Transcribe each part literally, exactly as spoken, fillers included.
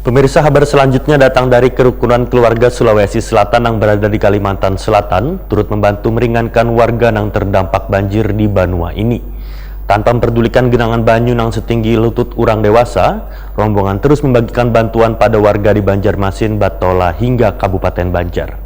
Pemirsa, habar selanjutnya datang dari kerukunan keluarga Sulawesi Selatan yang berada di Kalimantan Selatan, turut membantu meringankan warga yang terdampak banjir di banua ini. Tanpa memperdulikan genangan banyu yang setinggi lutut orang dewasa, rombongan terus membagikan bantuan pada warga di Banjarmasin, Batola, hingga Kabupaten Banjar.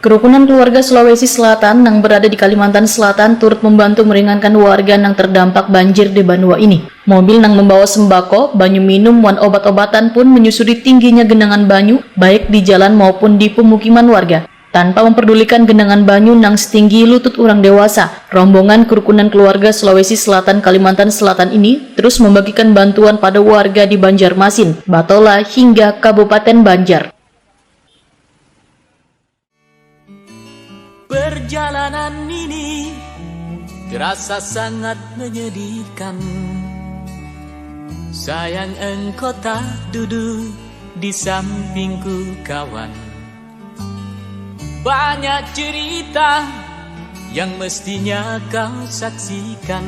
Kerukunan keluarga Sulawesi Selatan yang berada di Kalimantan Selatan turut membantu meringankan warga yang terdampak banjir di banua ini. Mobil yang membawa sembako, banyu minum, wan obat-obatan pun menyusuri tingginya genangan banyu, baik di jalan maupun di pemukiman warga. Tanpa memperdulikan genangan banyu yang setinggi lutut orang dewasa, rombongan kerukunan keluarga Sulawesi Selatan, Kalimantan Selatan ini terus membagikan bantuan pada warga di Banjarmasin, Batola, hingga Kabupaten Banjar. Perjalanan ini terasa sangat menyedihkan. Sayang engkau tak duduk di sampingku, kawan. Banyak cerita yang mestinya kau saksikan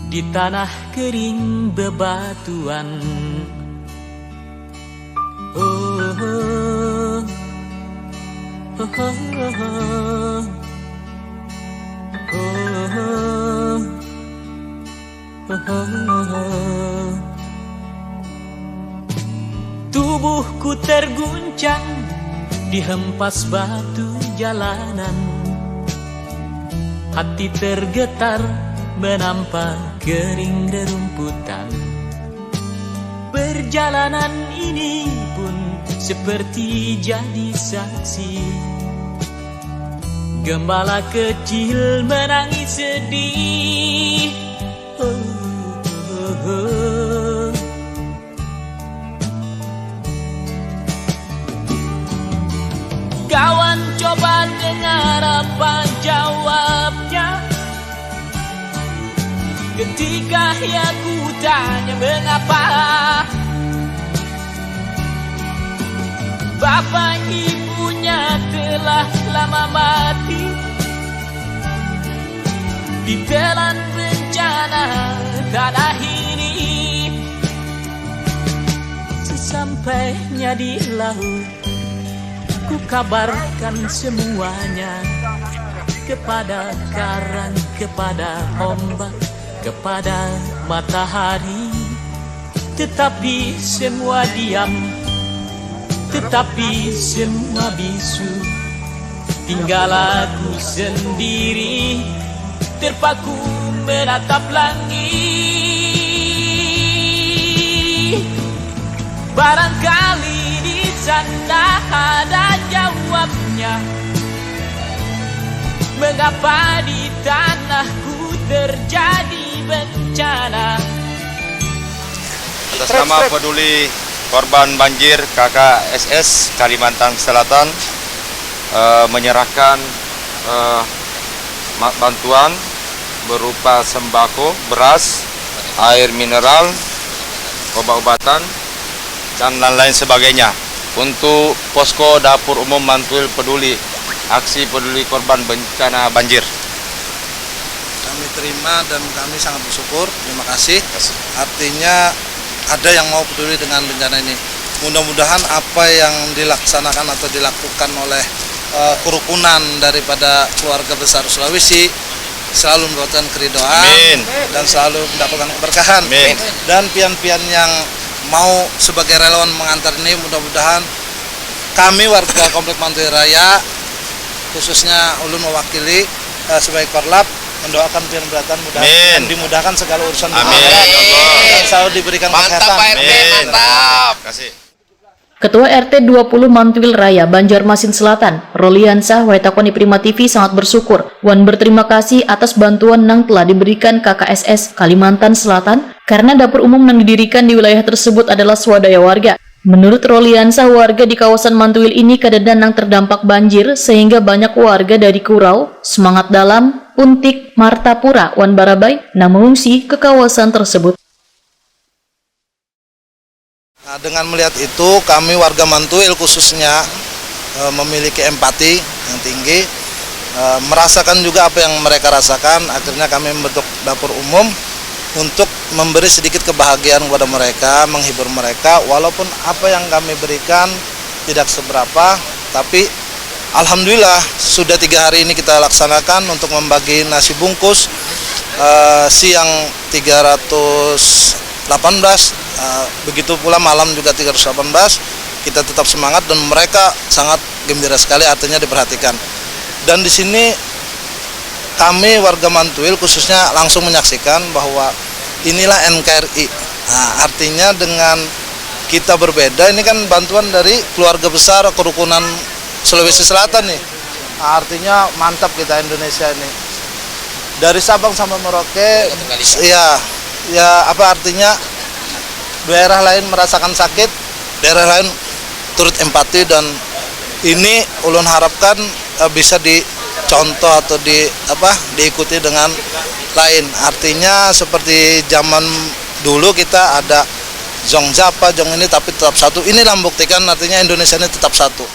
di tanah kering bebatuan. Tubuhku terguncang dihempas batu jalanan. Hati tergetar menampa kering rerumputan. Perjalanan ini pun seperti jadi saksi. Gembala kecil menangis sedih. Kawan, coba dengar apa jawabnya. Ketika ia kutanya mengapa bapak ibunya telah lama mati ditelan bencana tanah ini. Sesampainya di laut, ku kabarkan semuanya kepada karang, kepada ombak, kepada matahari. Tetapi semua diam, tetapi semua bisu. Tinggal aku sendiri, terpaku menatap langit. Barangkali di sana ada jawabnya. Mengapa di tanahku terjadi bencana? Atas nama Peduli Korban Banjir K K S S Kalimantan Selatan eh, menyerahkan eh, bantuan berupa sembako, beras, air mineral, obat-obatan, dan lain-lain sebagainya untuk Posko Dapur Umum Mantuil Peduli, Aksi Peduli Korban Bencana Banjir. Kami terima dan kami sangat bersyukur, terima kasih. Artinya ada yang mau peduli dengan bencana ini. Mudah-mudahan apa yang dilaksanakan atau dilakukan oleh uh, kerukunan daripada keluarga besar Sulawesi selalu mendapatkan keridoan Amin. dan selalu mendapatkan keberkahan Amin. dan pian-pian yang mau sebagai relawan mengantar ini mudah-mudahan kami warga Komplek Mantuil Raya khususnya ulun mewakili uh, sebagai korlap mendoakan pian beratan mudah Amin. dimudahkan segala urusan Amin. dan selalu diberikan mantap, kesehatan. Amin. Mantap. Kasih. Ketua R T dua puluh Mantuil Raya Banjarmasin Selatan, Roliansah Waitakoni Prima T V sangat bersyukur wan berterima kasih atas bantuan nang telah diberikan K K S S Kalimantan Selatan karena dapur umum yang didirikan di wilayah tersebut adalah swadaya warga. Menurut Roliansah, warga di kawasan Mantuil ini kadada nang terdampak banjir sehingga banyak warga dari Kurau, Semangat Dalam, Untik, Martapura, wan Barabai nang mengungsi ke kawasan tersebut. Nah, dengan melihat itu, kami warga Mantuil khususnya e, memiliki empati yang tinggi, e, merasakan juga apa yang mereka rasakan. Akhirnya kami membentuk dapur umum untuk memberi sedikit kebahagiaan kepada mereka, menghibur mereka, walaupun apa yang kami berikan tidak seberapa, tapi alhamdulillah sudah tiga hari ini kita laksanakan untuk membagi nasi bungkus, eh, siang tiga ratus delapan belas, eh, begitu pula malam juga tiga ratus delapan belas, kita tetap semangat dan mereka sangat gembira sekali, artinya diperhatikan. Dan di sini kami warga Mantuil khususnya langsung menyaksikan bahwa inilah N K R I. Nah, artinya dengan kita berbeda, ini kan bantuan dari keluarga besar kerukunan Sulawesi Selatan nih. Nah, artinya mantap kita Indonesia ini. Dari Sabang sampai Merauke, ya, ya apa artinya, daerah lain merasakan sakit, daerah lain turut empati, dan ini ulun harapkan, eh, bisa dicontoh atau di apa, diikuti dengan lain. Artinya seperti zaman dulu kita ada zong Zapa, zong ini, tapi tetap satu. Inilah membuktikan artinya Indonesia ini tetap satu.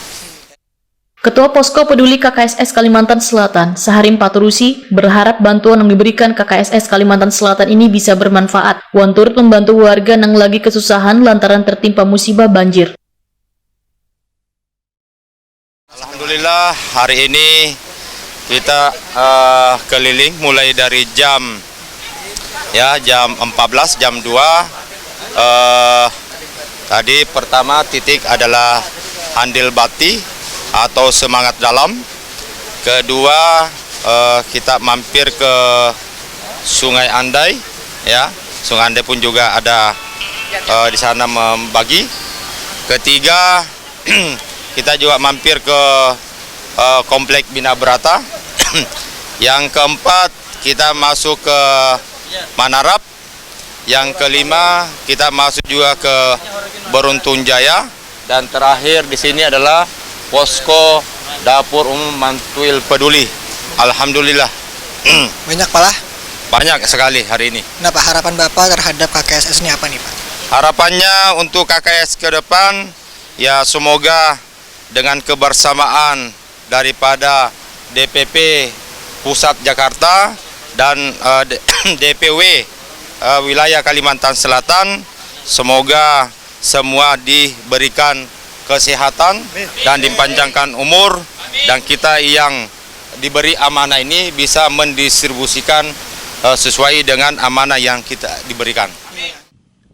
Ketua Posko Peduli K K S S Kalimantan Selatan, Saharim Paturusi, berharap bantuan yang diberikan K K S S Kalimantan Selatan ini bisa bermanfaat wan turut membantu warga nang lagi kesusahan lantaran tertimpa musibah banjir. Alhamdulillah, hari ini kita eh, keliling mulai dari jam ya jam empat belas, jam dua, eh, tadi pertama titik adalah Handil Bati atau Semangat Dalam. Kedua, eh, kita mampir ke Sungai Andai, ya. Sungai Andai pun juga ada eh, di sana membagi. Ketiga, kita juga mampir ke eh, Komplek Bina Brata. Yang keempat, kita masuk ke Manarap. Yang kelima, kita masuk juga ke Beruntung Jaya. Dan terakhir di sini adalah posko dapur umum Mantuil Peduli. Alhamdulillah. Banyak pala? Banyak sekali hari ini. Nah Pak, harapan Bapak terhadap K K S S ini apa nih Pak? Harapannya untuk K K S ke depan, ya semoga dengan kebersamaan daripada D P P Pusat Jakarta dan eh, D- D P W eh, Wilayah Kalimantan Selatan, semoga semua diberikan kesehatan dan dipanjangkan umur, dan kita yang diberi amanah ini bisa mendistribusikan eh, sesuai dengan amanah yang kita diberikan.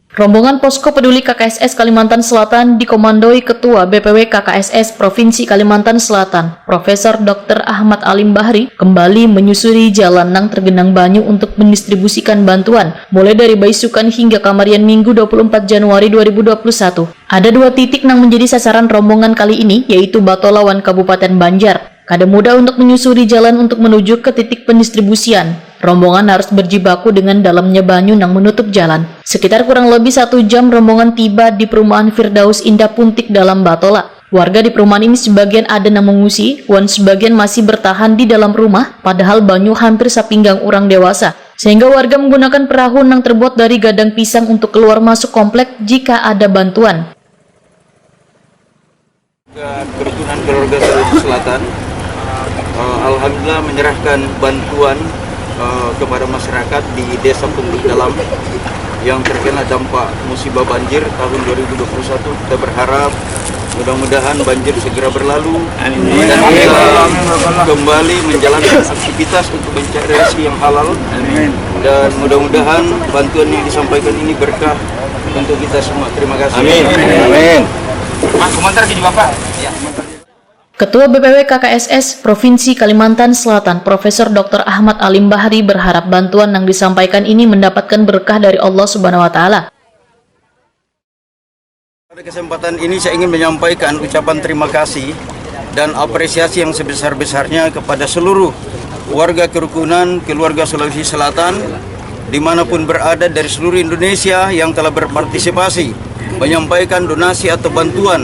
Rombongan Posko Peduli K K S S Kalimantan Selatan dikomandoi Ketua B P W K K S S Provinsi Kalimantan Selatan, Profesor Doktor Ahmad Alim Bahri, kembali menyusuri jalan nang tergenang banyu untuk mendistribusikan bantuan, mulai dari baisukan hingga kamarian Minggu dua puluh empat Januari dua ribu dua puluh satu. Ada dua titik nang menjadi sasaran rombongan kali ini, yaitu Batola wan Kabupaten Banjar. Kada mudah untuk menyusuri jalan untuk menuju ke titik pendistribusian. Rombongan harus berjibaku dengan dalamnya banyu nang menutup jalan. Sekitar kurang lebih satu jam rombongan tiba di perumahan Firdaus Indah Puntik dalam Batola. Warga di perumahan ini sebagian ada nang mengungsi, wan sebagian masih bertahan di dalam rumah, padahal banyu hampir sapinggang urang dewasa. Sehingga warga menggunakan perahu nang terbuat dari gadang pisang untuk keluar masuk komplek jika ada bantuan. Kerukunan Keluarga Sulawesi Selatan eh, alhamdulillah menyerahkan bantuan eh, kepada masyarakat di Desa Puntik Dalam yang terkena dampak musibah banjir tahun dua ribu dua puluh satu. Kita berharap mudah-mudahan banjir segera berlalu dan kita kembali menjalankan aktivitas untuk mencari rezeki yang halal dan mudah-mudahan bantuan yang disampaikan ini berkah untuk kita semua. Terima kasih. Amin. Amin. Mas, komentar gini Bapak. Ketua B P W K K S S Provinsi Kalimantan Selatan, Profesor Doktor Ahmad Alim Bahri berharap bantuan yang disampaikan ini mendapatkan berkah dari Allah Subhanahu wa taala. Pada kesempatan ini saya ingin menyampaikan ucapan terima kasih dan apresiasi yang sebesar-besarnya kepada seluruh warga kerukunan keluarga Sulawesi Selatan dimanapun berada dari seluruh Indonesia yang telah berpartisipasi menyampaikan donasi atau bantuan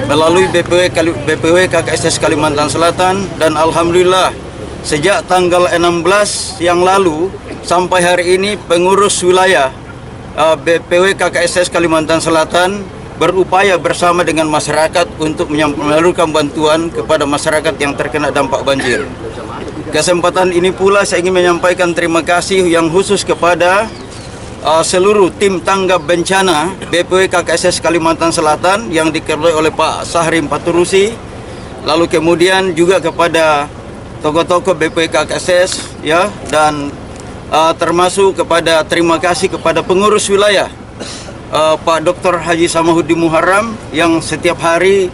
melalui B P W, Kali- B P W K K S S Kalimantan Selatan dan alhamdulillah sejak tanggal enam belas yang lalu sampai hari ini pengurus wilayah eh, B P W K K S S Kalimantan Selatan berupaya bersama dengan masyarakat untuk menyalurkan bantuan kepada masyarakat yang terkena dampak banjir. Kesempatan ini pula saya ingin menyampaikan terima kasih yang khusus kepada uh, seluruh tim tanggap bencana B P W K K S S Kalimantan Selatan yang diketuai oleh Pak Sahrim Paturusi, lalu kemudian juga kepada tokoh-tokoh B P W K K S S, ya, dan uh, termasuk kepada, terima kasih kepada pengurus wilayah, uh, Pak Doktor Haji Samahuddin Muharram yang setiap hari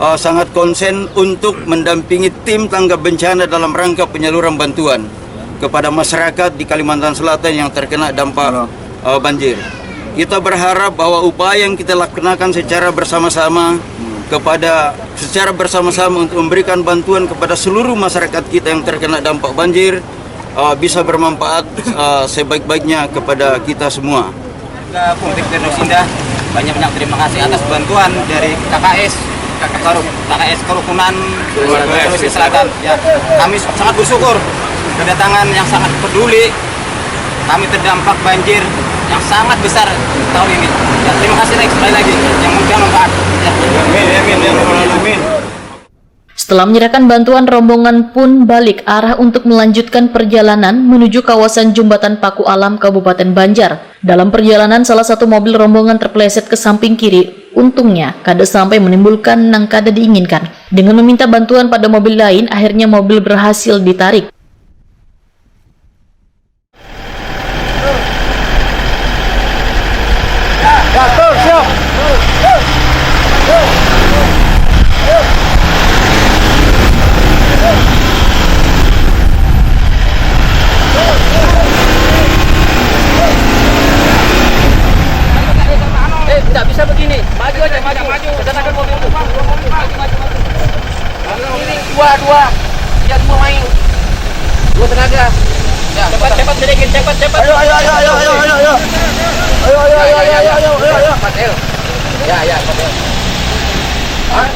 uh, sangat konsen untuk mendampingi tim tanggap bencana dalam rangka penyaluran bantuan kepada masyarakat di Kalimantan Selatan yang terkena dampak uh, banjir. Kita berharap bahwa upaya yang kita laksanakan secara bersama-sama kepada, secara bersama-sama untuk memberikan bantuan kepada seluruh masyarakat kita yang terkena dampak banjir uh, bisa bermanfaat uh, sebaik-baiknya kepada kita semua. Ke Publik Firdaus Indah, banyak-banyak terima kasih atas bantuan dari K K S, Keru-, K K S Kerukunan Sulawesi Selatan. Ya, kami sangat bersyukur kedatangan yang sangat peduli. Kami terdampak banjir yang sangat besar tahun ini. Ya, terima kasih, Rex, sekali lagi yang memberikan manfaat. Ya. Amin, amin, ya rabbal alamin. Setelah menyerahkan bantuan, rombongan pun balik arah untuk melanjutkan perjalanan menuju kawasan Jembatan Paku Alam, Kabupaten Banjar. Dalam perjalanan, salah satu mobil rombongan terpeleset ke samping kiri. Untungnya, kada sampai menimbulkan nang kada diinginkan. Dengan meminta bantuan pada mobil lain, akhirnya mobil berhasil ditarik. Eh, tidak bisa begini. Maju aja, maju. Kencangkan mobil itu. Maju, maju, maju. Ini dua, dua. Yang dua main. Dua tenaga. Ya, cepat, cepat, sedikit, cepat, cepat. Ayo, ayo, ayo, ayo, ayo, ayo, ayo. Ayo, ayo, ayo, ayo, ayo, ayo, ayo. Empat L. Ya, ya, empat L. Hah?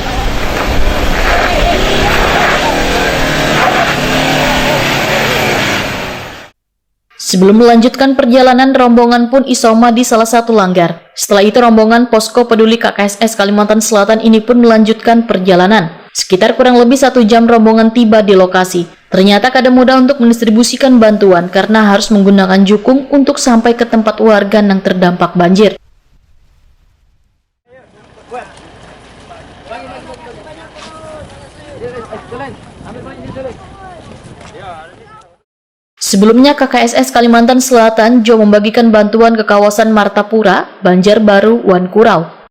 Sebelum melanjutkan perjalanan, rombongan pun isoma di salah satu langgar. Setelah itu, rombongan Posko Peduli K K S S Kalimantan Selatan ini pun melanjutkan perjalanan. Sekitar kurang lebih satu jam rombongan tiba di lokasi. Ternyata kada mudah untuk mendistribusikan bantuan karena harus menggunakan jukung untuk sampai ke tempat warga yang terdampak banjir. Sebelumnya, K K S S Kalimantan Selatan jua membagikan bantuan ke kawasan Martapura, Banjarbaru, wan Kurau.